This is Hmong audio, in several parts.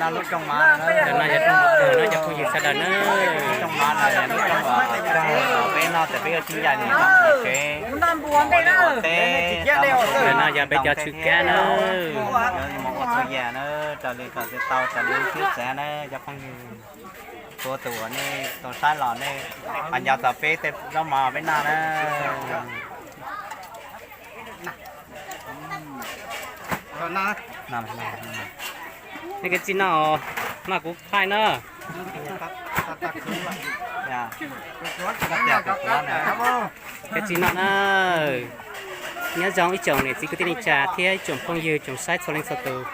Ntawm no yog rooj mov kawg no cov phooj ywg sawv daws na. Rooj mov no yog lub rooj mov kawg, peb noj tas peb ua tsis ncaim nim no mus tsev, ua liaj ua teb, ntawm no yog peb cov tshwj kab na. Mus ua txhua yam na, raws li kom tau raws li lub siab xav na cov phooj ywg. Txhua tus uas nej tau saib los nej ho nco txog peb tej zaub mov peb noj na. Nej kev txi no, noj kuv thaij na. Kev txi no na. Nyob zoo ib tsoom niam txiv kwv tij neej tsa thiab ib tsoom phooj ywg tsoom saib txhua leej txhua tus.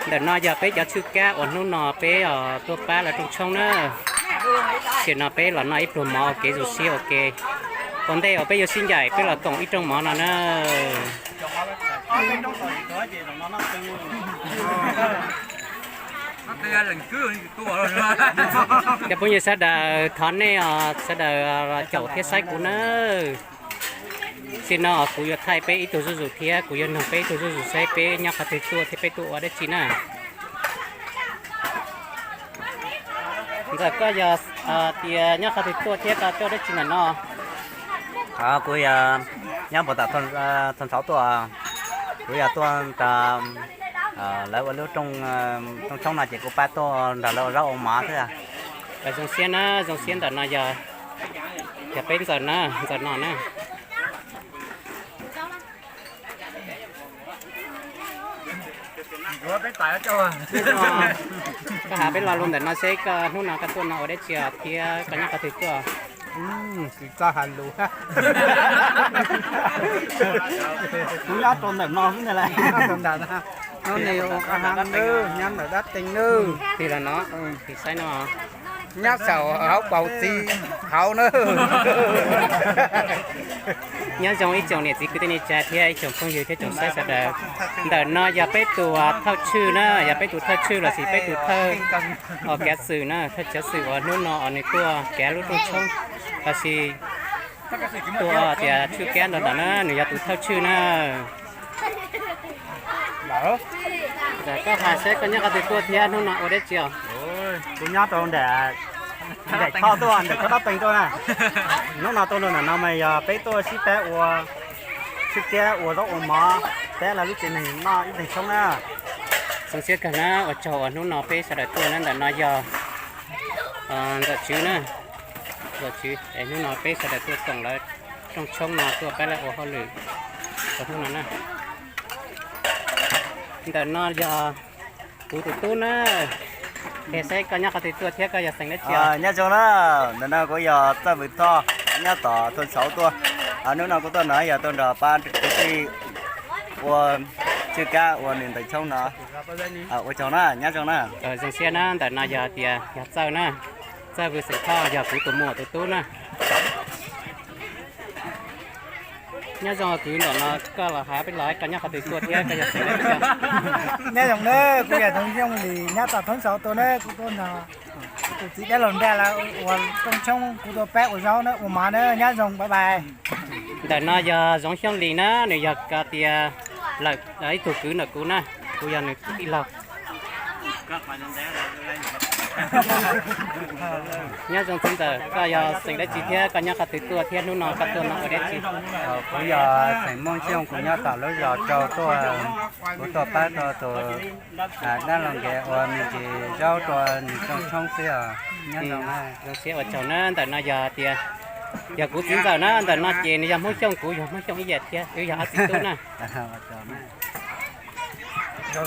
Ntawm no yog peb cov tshwj kab uas hnub no peb tuaj pab lawv rooj tshoob na. Tam sim no peb los noj ib pluag mov ua kev zoo siab ua ke. Ua ntej uas peb yuav sib ncaim peb los koom ib rooj mov no na. Cov phooj ywg sawv daws, thov nej sawv daws caum thiab saib kuv nawb. Tam sim no kuv yuav thaij peb ib tug zuj zus thiab kuv yuav nug peb ib tug zuj zus saib peb nyob qhov twg tuaj thiab peb tuaj ua dab tsi na. Ntxawm, koj yog tias nyob qhov twg tuaj thiab koj tuaj dab tsi ntawm no? Kuv yog nyob puag tom Thoj Ntxhauv tuaj, kuv yog tuaj nrog lawv ua lub rooj tshoob no ces kuv pab tuaj nrog lawv ua zaub ua mov xwb. Zoo siab na, zoo siab. Ntawm no yog, yog peb Ntxawm na, Ntxawm no na. Koj has peb lo lus ntawm no seb koj hnub no koj tuaj no ua dab tsi thiab koj nyob qhov twg tuaj? Tsis txawj hais lus. Kuv nyob rau ntawm no xwb ntag lauj. Nyob ntawm dab tee nawb. Tig los no, tig saib no. Nyob saum hauv paus txiv hauv na. Nyob zoo ib tsoom niam txiv kwv tij neej tsa thiab ib tsoom phooj ywg thiab tsoom saib sawv daws. Ntawm no yog peb tus thawj tshwj na, yog peb tus thawj tshwj lossis peb tus thawj kav xwm na, thawj kav xwm uas hnub no nws tuaj kav lub rooj tshoob lossis tuaj tias tshwj kab ntawm no na, nws yog tus thawj tshwj na. Ntxawm, koj hais seb koj nyob qhov twg tuaj thiab hnub no ua dab tsi os? Kuv nyob rau nram, nram Thoj tuaj, nram Thoj Dab Pees tuaj na. Hnub no tuaj rau ntawm no mas yog peb tuaj sib pab ua, sib pab ua zaub ua mov, pab lawv lub tsev neeg noj ib nteeg tshoob na. Zoo siab kawg na, ua tsaug uas hnub no peb sawv daws tuaj na. Ntawm no yog Ntxawm Tswv na, Ntxawm Tswv es hnub no peb sawv daws tuaj koom lawv rooj tshoob no tuaj pab lawv ua hauj lwm rau hnub no na. Ntawm no yog kuv tus tub na. Qhia seb koj nyob qhov twg tuaj thiab koj yog xeem dab tsi? Nyob zoo na, ntawm no kuv yog Txawj Vwm Thoj, nyob tom Thoj Ntxhauv tuaj. Hnub no kuv tuaj no yog tuaj nrog pab kwv tij ua tshwj kab ua nws nteeg tshoob no. Ua tsaug na, nyob zoo na. Zoo siab na, ntawm no yog tias yog Txawj na, Txawj Vwm xeem Thoj yog kuv tus muam tus tub na. Nyob zoo kwv, ntawm no koj los hais peb los koj nyob qhov twg tuaj thiab koj yog xeem dab tsi? Nyob zoo na, kuv yog Txoov Xyooj Lis nyob tom Thoob Ntxhov tuaj na, kuv tuaj nrog tus txiv dab laug nrag lawv ua rooj tshoob, kuv tuaj pab ua zaub na, ua mov na, nyob zoo, bye bye. Ntawm no yog Zoov Xyooj Lis na, nws yog ko tias lawm ib tug kwv ntawm kuv na, kuv yog nws tij laug. Nyob zoo txiv ntxawm, koj yog xeem dab tsi thiab koj nyob qhov twg tuaj thiab hnub no koj tuaj no ua dab tsi? Kuv yog xeem Moob Xyooj, kuv nyob tom lub zos Rau tuaj, kuv tuaj pab rau tus dab laug nkawd ua me ntsis zaub rau nws rooj tshoob xwb os. Nyob zoo na. Zoo siab, ua tsaug na. Ntawm no yog tias yog kuv txiv ntxawm na, ntawm no ces nws yog Hmoob Xyooj, kuv yog Hmoob Xyooj ib yam thiab, wb yog ob txiv tub na. Nyob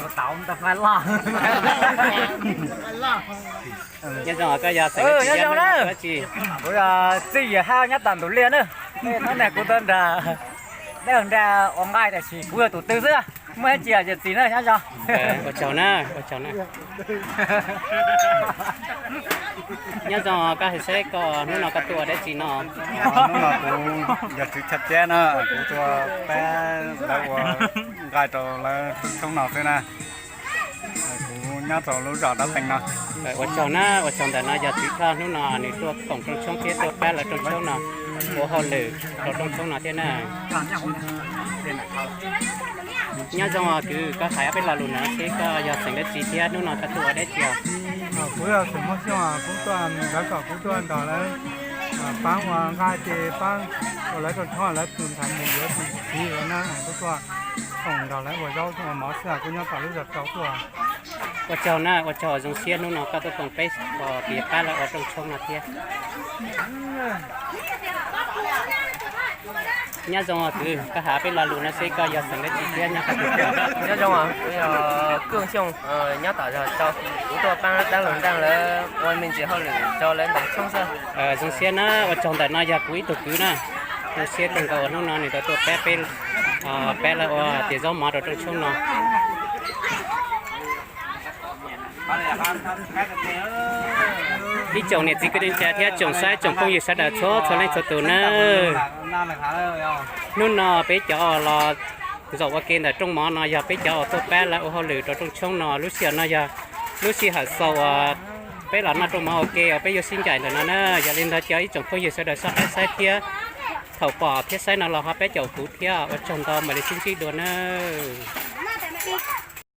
zoo, koj yog xeem dab tsi? Kuv yog Txij Yawm Hab nyob tom Ntug Liaj na. Hnub no kuv tuaj nrog dab laug nrag ua nqaij tab sis kuv yog tus twg xwb, muaj dab tsi yog txiv na, nyob zoo. Ua tsaug na, ua tsaug na. Nyob zoo, koj hais seb koj hnub no koj tuaj ua dab tsi no? Hnub no kuv yog tswv Chaj Cab na, kuv tuaj pab lawv ua nqaij rau lawv rooj tshoob no xwb na. Kuv nyob rau lub zos Dab Pees no. Ua tsaug na, ua tsaug. Ntawm no yog tswv Thoj, hnub no nws tuaj koom rooj tshoob thiab tuaj pab lawv rooj tshoob no, ua hauj lwm rau rooj tshoob no thiab na. Nyob zoo os kwv, koj hais ob peb lo lus no seb koj yog xeem dab tsi thiab hnub no koj tuaj ua dab tsi os? Kuv yog xeem Hmoob Xyooj, kuv tuaj, lawv kom kuv tuaj nrog lawv pab ua nqaij ces pab ua lawv rooj tshoob, lawv tus ntxhais mus yuav tus txiv lawm na, kuv tuaj koom nrog lawv ua zaub ua mov xwb, kuv nyob tom lub zos rau tuaj. Ua tsaug na, ua tsaug zoo siab hnub no koj tuaj koom peb, tias pab lawv ua rooj tshoob no thiab. Nyob zoo os kwv, koj hais peb lo lus no seb koj yog xeem dab tsi thiab nyob qhov twg tuaj? Nyob zoo os, kuv yog Kooj Xyooj, nyob tom zos rau, kuv tuaj pab dab laug Ntaj lawv ua me ntsis hauj lwm rau lawv ntawm tshoob xwb. Zoo siab na, ua tsaug, ntawm no yog kuv ib tug kwv na. Zoo siab kawg nkaus uas hnub no nws tau tuaj pab peb, pab lawv ua tias zaub mov rau rooj tshoob no. Ib tsoom niam txiv kwv tij neej tsa thiab tsoom saib tsoom phooj ywg sawv daws txhua txhua leej txhua tus nawb. Hnub no peb cov uas los zaum ua ke ntawm rooj mov no yog peb cov uas tuaj pab lawv ua hauj lwm rau rooj tshoob no. Lub sij hawm no yog lub sij hawm xaus uas peb los noj rooj mov ua ke uas peb yuav sib ncaim ntawm no na. Yog li ntawd cov ib tsoom phooj ywg sawv daws soj qab saib thiab, thaum pom thiab saib no los ho pab caum kuv thiab, ua tsaug ntau, mam li sib ntsib dua nawb.